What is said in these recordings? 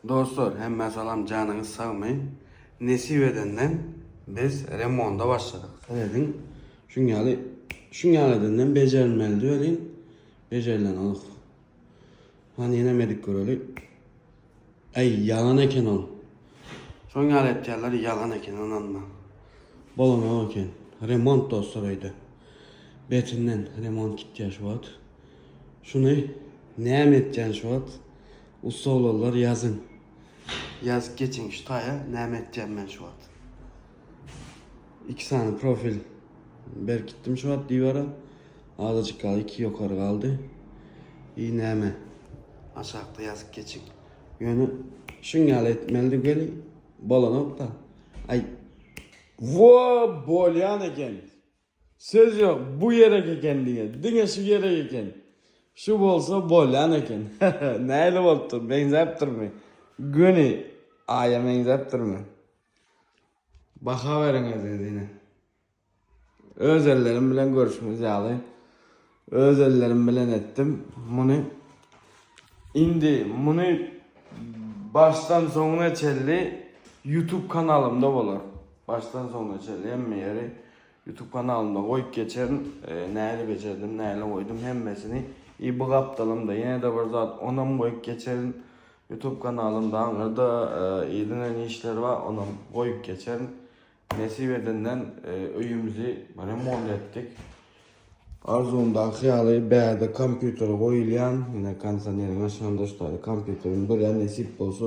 Dostlar hemmä salam janyňyz sagmy nesip edenden biz remonda başladyk serediň şuň ýaly şuň ýaly edenden bejerilmelidi welin bejerilenok hany ýenem edip göreli äý ýalan eken ol şoň ýaly etýärler ýalan eken ynanma bolanok eken remont dostlar öýde betinden remont gitýär şu wagt şuny näme etýän şu wagt Ussa oglanlar ýazyň. Ýazyp geçiň şu taýa näme etjäm men şu wagt. Iki sany profil berkitdim şu wagt diwara. Azajyk galdy, iki ýokary galdy. I näme? Aşakda ýazyp geçiň. Ýöne şuň ýaly etmelidi weli bolanok-da. Aý. Wo bolýan eken. Söz ýok bu gerek eken diňe diňe şu gerek eken şu bolsa bolýan eken nähili bolupdyr meňzäpdirmi göni aýa meňzäpdirmi baha beriň özüňiz ine öz ellerim bilen görşüňiz ýaly öz ellerim bilen etdim muny indi muny başdan soňuna çenli youtube kanalymda bolar başdan soňuna çenli hemme ýeri Youtube kanalymda goýup geçerin. Nähili bejerdim, nähili goýdum hemmesini. I bu gapdalymda ýene-de bir zat onam goýup geçerin. Youtube kanalymda aňyrda edilen işler bar, onam goýup geçerin. Nesip edenden öýümizi remont etdik. Arzuwymdaky ýaly bärde kompýuter goýulýan, ine kondisioneriň aşagynda şu taýda kompýuterim durýar nesip bolsa.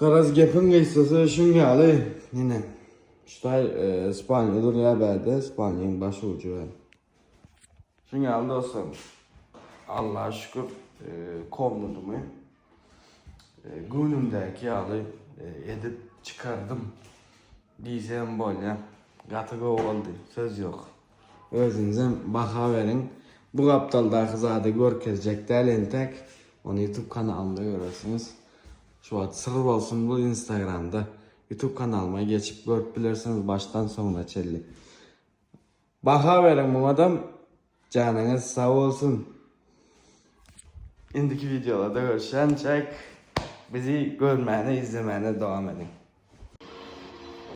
Garaz gepiň gysgasy şuň ýaly ine. Şutaý spalnya durýar bärde, spalnyň baş ujy bar. Şuň ýaly dostlar. Allaha şükür komnatymy göwnümdäki ýaly edip çykardym diýsem bolýar. Gaty gowy boldy, söz ýok. Özüňizem baha beriň. Bu gapdaldaky zady görkezjek däl entek. Ony YouTube kanalymda görersiňiz. Şu wagt syr bolsun bu Instagramda. Youtube kanalyma geçip görüp bilersiňiz başdan soňuna çenli. Baha beriň muňadam janyňyz sag bolsun. Indiki wideolarda görüşýänçäk bizi görmäne izlemäne dowam ediň.